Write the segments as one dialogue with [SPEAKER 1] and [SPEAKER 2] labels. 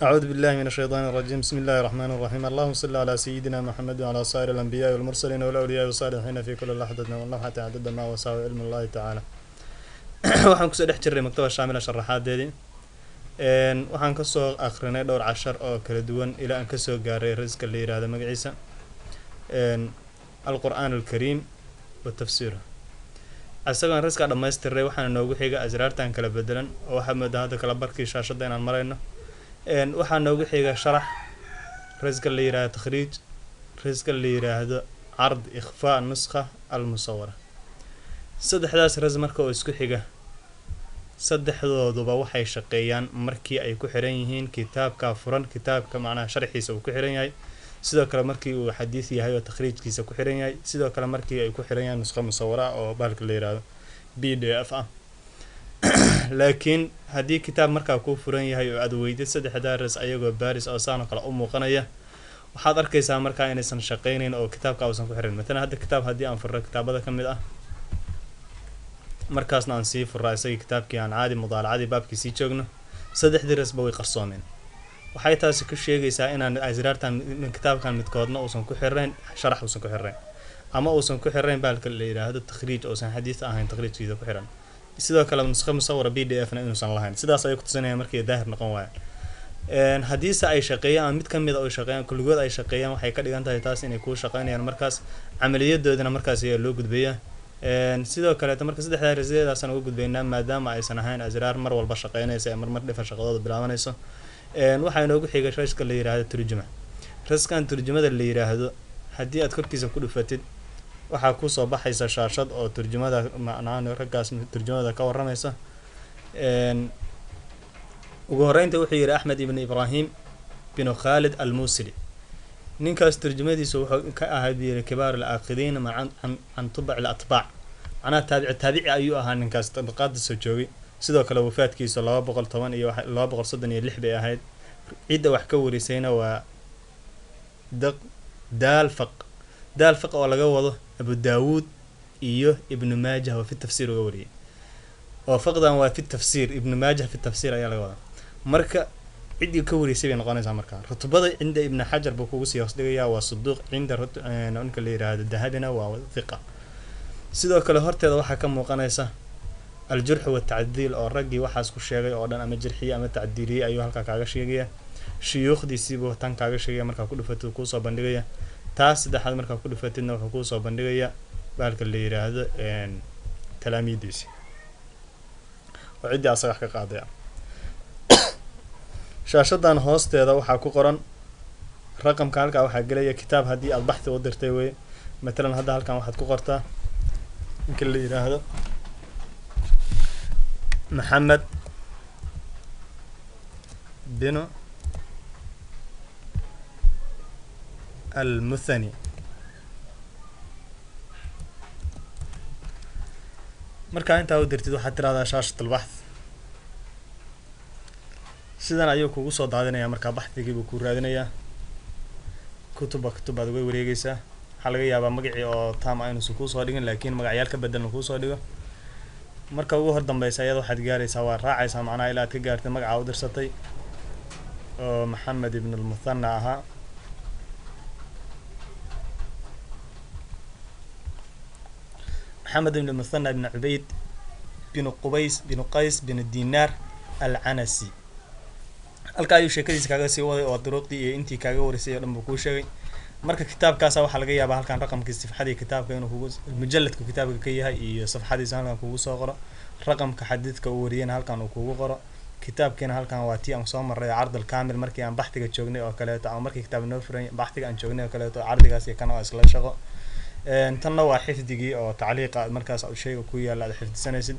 [SPEAKER 1] أعوذ بالله من الشيطان الرجيم. بسم الله الرحمن الرحيم. اللهم صل على سيدنا محمد وعلى سائر الأنبياء والمرسلين والأولياء والصالحين في كل لحظة ولمحة عدد ما وسع علم الله تعالى. Waxaan kusoo dhex jirray Maktaba Shaamila sharaxaadeedii. Waxaan kasoo akrinay dhowr cashar oo kala duwan ilaa aan kasoo gaaray riska la yiraahdo magaciisa Alqur-aan Alkariim wa tafsiiruh. Isagoon riska dhammaystiray, waxaana noogu xiga asraartan kala bedelan oo waxaa moodaa hadda kala barkii shaashadda inaan marayno. Waxaa noogu xiga sharax, riska la yiraahdo takhriij, riska la yiraahdo card, ikhfaa nuskha almusawara. Saddexdaas ras marka oo isku xiga, saddexdooduba waxay shaqeeyaan markii ay ku xiran yihiin kitaabka furan, kitaabka macnaha sharxiisa uu ku xiran yahay, sidoo kale markii uu xadiis yahay oo takhriijkiisa ku xiran yahay, sidoo kale markii ay ku xiran yahay nusqo musawara ah oo bahalka la yiraahdo PDF ah. Laakiin haddii kitaab markaa kuu furan yahay oo aad weydid saddexdaa ras ayagoo baaris oo saan oo kale u muuqanaya, waxaad arkaysaa markaa inaysan shaqeynayn oo kitaabka uusan ku xiran. Matalan, hadda kitaab haddii aan furro kitaabada ka mid ah, markaasna aan sii furraa isagii kitaabkii, aan caadi mudaalacadii baabkii sii joogno, saddexdii rasba way qarsoomeen. Waxay taasi ku sheegaysaa inaan asraartan kitaabkan midkoodna uusan ku xirnayn sharax, uusan ku xirnayn ama uusan ku xirnayn bahalka la yiraahdo takhriij, uusan xadiis ahayn takhriijkiisa ku xiran, sidoo kale nusqo musawara PDF na inuusan lahayn. Sidaas ayay kutusinayaan markay daahir noqon waayaan. Haddiise ay shaqeeyaan ama mid ka mid a ay shaqeeyaan, kulligood ay shaqeeyaan, waxay ka dhigan tahay taas inay kuu shaqeynayaan. Markaas camaliyadoodana markaas ayaa loo gudbayaa. Sidoo kaleeto marka saddexdaa rasideedaasaan uga gudbaynaa, maadaama aysan ahayn asraar mar walba shaqeynaysa ee marmar dhifa shaqadooda bilaabanayso. Waxaa inoogu xiga raska la yiraahdo turjuma. Raskan turjumada la yiraahdo haddii aad korkiisa ku dhufatid, waxaa kusoo baxaysa shaashad oo turjumada macnaha raggaas turjumada ka warramaysa. Ugu horreynta wuxuu yihi Axmed ibn Ibraahim binu Khaalid Almuusili. Ninkaas turjumadiisu wuxuu ka ahaa buu yihi kibaar alaakidiin ma can tubac alatbaac, macnaha taabici taabici ayuu ahaa ninkaas, tabaqaada soo joogay. Sidoo kale wafaadkiisu 210 iyo 236 bay ahayd. Cidda wax ka warisayna waa Daalfaq, Daalfaq oo laga wado Abu Daawuud iyo Ibnu Maajah oo fi tafsiir uga wariyay, oo faqdan waa fi tafsiir, Ibnu Maajah fi tafsiir ayaa laga wadaa. Marka ciddii ka warisay bay noqonaysaa. Marka rutbada cinda Ibn Xajar buu kugu sii hoos dhigayaa, waa saduuq, cinda ninka la yiraahdo Dahabina waa thiqa. Sidoo kale horteeda waxaa ka muuqanaysa aljurxu watacdiil, oo raggii waxaas ku sheegay oo dhan ama jirxiyey ama tacdiiliyey ayuu halkaa kaaga sheegaya. Shuyuukhdiisiibuu tan kaaga sheegaya, markaa ku dhufatid kuusoo bandhigaya. Taas saddexaad markaa ku dhufatidna wuxuu kuusoo bandhigaya bahalka la yiraahdo talaamiidiisi oo ciddii asaga wax ka qaadaya. Shaashadan hoosteeda waxaa ku qoran raqamka. Halkaa waxaa gelaya kitaab haddii aad baxthi u dirtay wey. Matalan, hadda halkan waxaad ku qortaa ninka la yiraahdo Maxamed binu Almuthani. Markaa intaa u dirtid, waxaad tirahdaa shaashat albaxth. Sidan ayuu kugu soo daadinayaa. Markaa baxthigii buu kuu raadinayaa, kutuba kutub baad uga wareegeysaa. Waxaa laga yaabaa magacii oo tam ah inuusan kuusoo dhigin, laakiin magacyaal ka bedelan kuusoo dhigo. Marka ugu hor dambeysa iyada waxaad gaaraysaa, waa raacaysaa macnaha ilaa aad ka gaartay magacaa u dirsatay oo Maxamed ibn Almuthana ahaa. Maxamed ibn Muthana ibn Cubayd binu Qubays binu Qays binu Dinaar Alcanasi. Halka ayuu sheekadiisa kaaga sii waday oo duruuqdii iyo intii kaaga warisay oo dhan buu kuu sheegay. Marka kitaabkaasa waxaa laga yaabaa halkan raqamkii safxadii kitaabka inuu kugu, mujalladku kitaabka ka yahay iyo safxadiisa halkan kugu soo qoro, raqamka xadiidka uu wariyana halkan uu kugu qoro. Kitaabkiina halkan waa tii aan soo marray card alkamil markii aan baxtiga joognay oo kaleeto, ama markii kitaab noo furay baxtiga aan joognay oo kaleeto. Cardigaas iyo kana waa isla shaqo. Tanna waa xifdigii oo tacliiqa markaas shayga ku yaalla aad xifdisanaysid.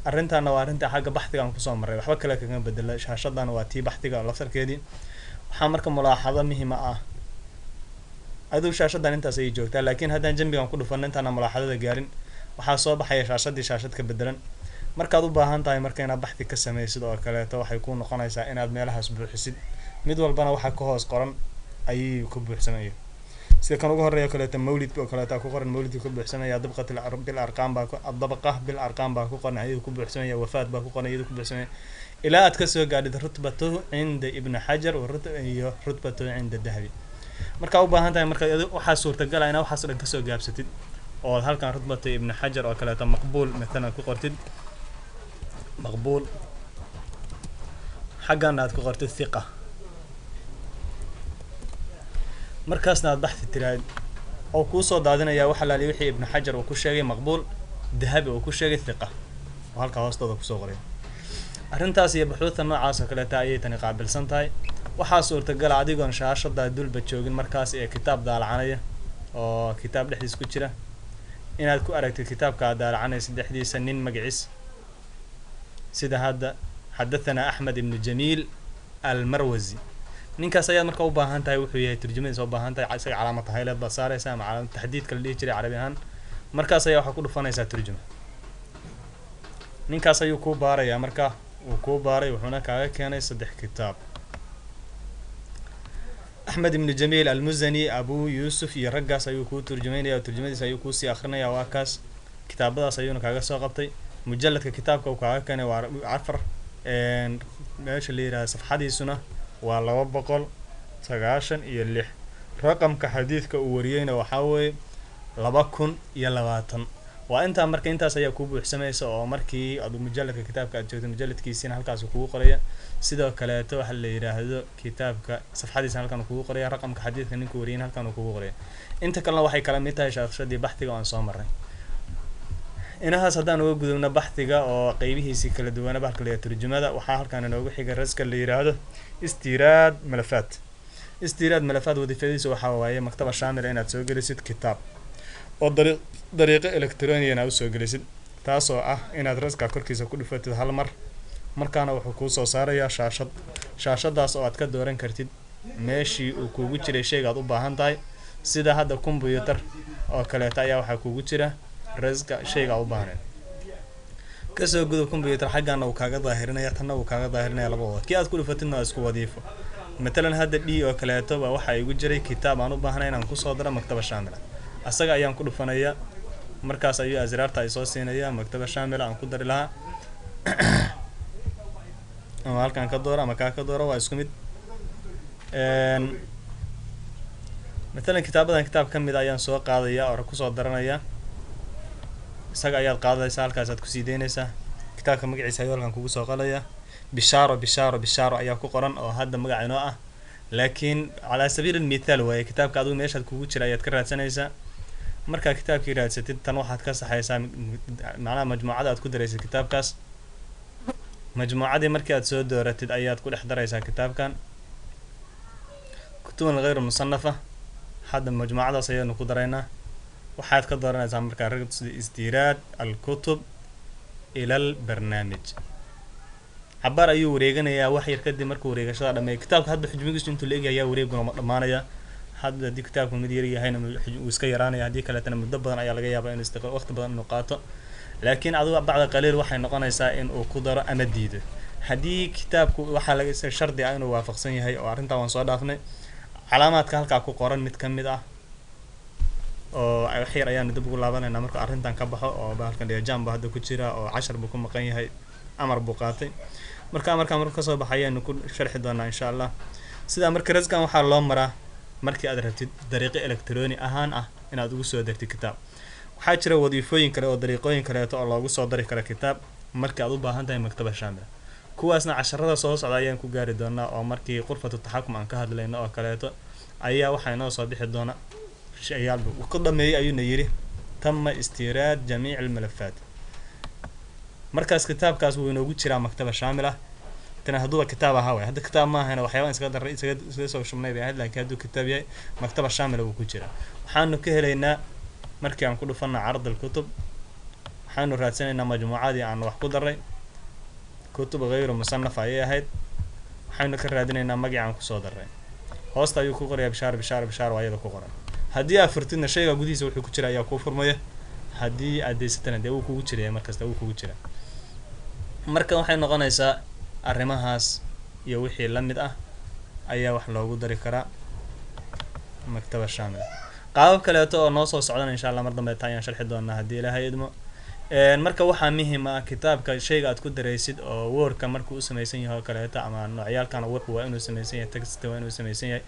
[SPEAKER 1] Arrintaana waa arrinta xagga baxtiga aan kusoo marray, waxba kale kaga bedela. Shaashadan waa tii baxtiga laftarkeedii. Waxaa marka mulaaxado muhima ah, aduu shaashadan intaas ayay joogtaa, laakiin haddaan jambigan ku dhufano intaana mulaaxadada gaarin, waxaa soo baxaya shaashadii shaashad ka bedelan. Markaad u baahan tahay marka inaad baxdi ka sameysid oo kaleeto, waxay kuu noqonaysaa inaad meelahaas buuxisid, mid walbana waxaa ka hoos qoran ayay ku buuxsamaya. Sida kan ugu horeeya kaleeto mawlidka oo kaleeta ku qoran, mawlidka ku buuxsamaya. Dabqat bil arqaam baa ku, adabaqa bil arqaam baa ku qoran, iyadu ku buuxsamaya. Wafaat baa ku qoran, iyadu ku buuxsamaya, ilaa aad kasoo gaadhid rutbatuhu cinda Ibni Xajar iyo rutbatuhu cinda Dahabi. Markaa u baahan tahay, marka waxaa suurtagala inaa waxaas o dhan kasoo gaabsatid ood halkan rutbatu Ibni Xajar oo kaleeto maqbuul mathalan ku qortid, maqbuul, xaggana aad ku qortid thiqa, markaasna aad baxthi tiraahid oo kuusoo daadinayaa wax alaali wixii Ibnu Xajar uu ku sheegay maqbuul, Dahabi uu ku sheegay thiqa, oo halkaa hoostooda kusoo qoray. Arrintaas iyo buxuudta noocaas oo kaleeta ayay tani qaabilsan tahay. Waxaa suurtagala adigoon shaashadaa dulba joogin markaas ee kitaab daalacanaya oo kitaab dhexdiis ku jira inaad ku aragtid kitaabka aad daalacanaysa dhexdiisa nin magaciis, sida hadda xadathana Axmed Ibnu Jamiil Almarwazi. Ninkaas ayaad marka u baahan tahay wuxuu yahay turjumadiisa u baahan tahay, isaga calaamad hayleed baad saaraysa ama calaamad taxdiidka la dhihi jiray carabi ahaan. Markaas ayaa waxaa ku dhufanaysaa turjuma, ninkaas ayuu kuu baarayaa. Marka uu kuu baaray, wuxuuna kaaga keenay 3 kitaab, Axmed Ibnu Jamiil Almuzani, Abu Yuusuf iyo raggaas ayuu kuu turjumaynaya, turjumadiisa ayuu kuusii akrinaya. Waa kaas, kitaabadaas ayuuna kaaga soo qabtay. Mujalladka kitaabka uu kaaga keenay waa 4, meesha la yihahda safxadiisuna waa 296, raqamka xadiidka uu wariyeyna waxaa weeye 2020. Waa intaa. Marka intaas ayaa kuu buuxsamaysa oo markii aad mujalladka kitaabka aad joogto, mujalladkiisiina halkaas kugu qoraya. Sidoo kaleeto waxa la yidhaahdo kitaabka safxadiisana halkan uu kugu qoraya, raqamka xadiidka ninkuu wariyeyna halkan uu kugu qoraya. Inta kalena waxay kala mid tahay shaashadii baxdiga oo aan soo marray. Inahaas haddaan uga gudubno baxdiga oo qeybihiisii kala duwana, bahalka la yihahdo turjumada, waxaa halkan inoogu xiga raska la yidhaahdo istiraad malafaat. Istiraad malafaat wadiifadiisa waxaa waaye maktaba shaamila inaad soo gelisid kitaab oo dariiqo electronian aa usoo gelisid, taasoo ah inaad raska korkiisa ku dhufatid hal mar. Markaana wuxuu kuu soo saarayaa shaashad, shaashadaas oo aad ka dooran kartid meeshii uu kuugu jiray shayga aad u baahan tahay. Sida hadda computer oo kaleeto ayaa waxaa kuugu jira raska shayga aad u baahneed. Kasoo gudub computer, xaggana uu kaaga daahirinaya, tanna uu kaaga daahirinaya, labadooda kii aad ku dhufatidna waa isku wadiifo. Matalan hadda d oo kaleeto baa waxaa igu jiray kitaab aan u baahnay inaan kusoo daro maktaba shaamila, asaga ayaan ku dhufanaya. Markaas ayuu asraarta ay soo siinaya maktaba shaamila aan ku dari lahaa, ama halkaan ka dooro ama kaa ka dooro, waa isku mid. Matalan kitaabadan kitaab ka mid ayaan soo qaadaya oo kusoo daranaya. Isaga ayaad qaadaysaa, halkaas aad kusii daynaysaa. Kitaabka magaciisa ayuu halkan kugu soo qalaya, Bishaaro Bishaaro Bishaaro ayaa ku qoran oo hadda magaca inoo ah, laakiin calaa sabiili lmithaal waaye. Kitaabka adigu meeshaad kugu jira ayaad ka raadsanaysaa. Markaa kitaabkii raadsatid, tan waxaad ka saxaysaa macnaha majmuucada aad ku daraysid kitaabkaas. Majmuucadii markii aad soo dooratid ayaad ku dhex daraysaa kitaabkan kutuban hayr musanafa. Hadda majmuucadaas ayaanu ku daraynaa. Waxaad ka dooranaysaa markaa rag sida istiraad alkutub ila albarnaamij. Cabaar ayuu wareeganayaa. Wax yar kadib markuu wareegashada dhameeyo kitaabka, hadba xujmigiisu intuu la egyahay ayaa wareeguna dhammaanaya. Hadda haddii kitaabku mid yar yahayna wuu iska yaraanaya, haddii kaleetana muddo badan ayaa laga yaabaa inuu waqti badan inuu qaato. Laakiin adigu bacda qaliil waxay noqonaysaa in uu ku daro ama diido haddii kitaabku waxaa laga shardi ah inuu waafaqsan yahay, oo arrintaa waan soo dhaafnay. Calaamaadka halkaa ku qoran mid ka mid ah oo wax yar ayaanu dib ugu laabanaynaa markuu arrintan ka baxo, oo bahalkan dhiyajam buu hadda ku jira oo cashar buu ku maqan yahay, amar buu qaatay. Marka amarkaa markuu kasoo baxay ayaanu ku sharxi doonaa insha Allah. Sidaa marka raskan waxaa loo maraa markii aad rabtid dariiqo electroni ahaan ah inaad ugu soo degtid kitaab. Waxaa jira wadiifooyin kale oo dariiqooyin kaleeto oo loogu soo dari karo kitaab markii aad u baahan tahay maktaba shaamila. Kuwaasna casharada soo socda ayaan ku gaari doonaa, oo markii qurfatu taxakum aan ka hadlayno oo kaleeto ayaa waxaa inoo soo bixi doona shayaal uu ku dhameeyey. Ayuuna yidhi tama istiraad jamiic almalafaat. Markaas kitaabkaas wuu inoogu jiraa maktaba shaamil ah. Tana hadduuba kitaab ahaa waay, hadda kitaab ma ahayna, waxyaabaan iskaga daray isaga soo shubnay bay ahayd, laakiin hadduu kitaab yahay maktaba shaamila wuu ku jiraa. Waxaanu ka helaynaa markii aan ku dhufana card alkutub, waxaanu raadsanaynaa majmuucadii aan wax ku daray, kutub hayru musanafa ayay ahayd. Waxaynu ka raadinaynaa magacii aan kusoo daray, hoosta ayuu ku qorayaa Bishaaro Bishaaro Bishaaro waa iyada ku qoran. Haddii aad furtidna shayga gudihiisa wuxuu ku jira ayaa kuu furmaya, haddii aad daysatana dee wuu kugu jiraya, markasta wuu kugu jira. Marka waxay noqonaysaa arrimahaas iyo wixii la mid ah ayaa wax loogu dari karaa maktaba shaamila. Qaabab kaleeto oo noo soo socdana, insha Allah, mar dambe taa ayaan sharxi doonaa haddii Ilaahay idmo. Marka waxaa muhiim ah kitaabka shayga aad ku daraysid oo Wordka markuu u samaysan yahay oo kaleeto, ama noocyaalkan Word waa inuu samaysan yahay, text waa inuu samaysan yahay,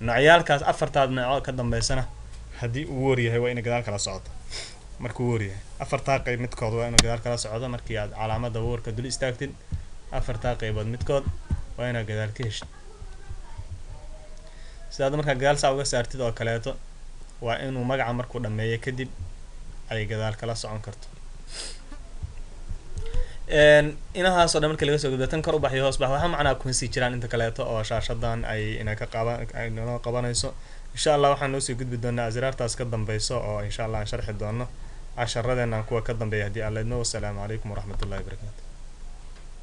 [SPEAKER 1] noocyaalkaas afartaad nooco ka dambeysana haddii uu Word yahay waa inay gadaal kala socoto. Markuu Word yahay, afartaa qeyb midkood waa inuu gadaal kala socdo. Markii aad calaamada Wordka dul istaagtid, afartaa qeybood midkood waa inaad gadaal ka heshid. Sidaad markaa gadaal saa uga saartid oo kaleeto, waa inuu magaca markuu dhameeyo kadib ay gadaal kala socon karto. Inahaasoo dhan marka laga soo gudbo, tan kor u bax iyo hoos bax waxaa macnaa kuma sii jiraan inta kaleeto oo shaashadan ay ina ka qaban ay noo qabanayso. Insha Allah waxaan noo sii gudbi doonaa asraartaas ka dambeyso oo insha Allah aan sharxi doono casharadeenan kuwa ka dambeeya haddii Alla idmo. Wasalaamu calaykum waraxmatullahi wabarakaatu.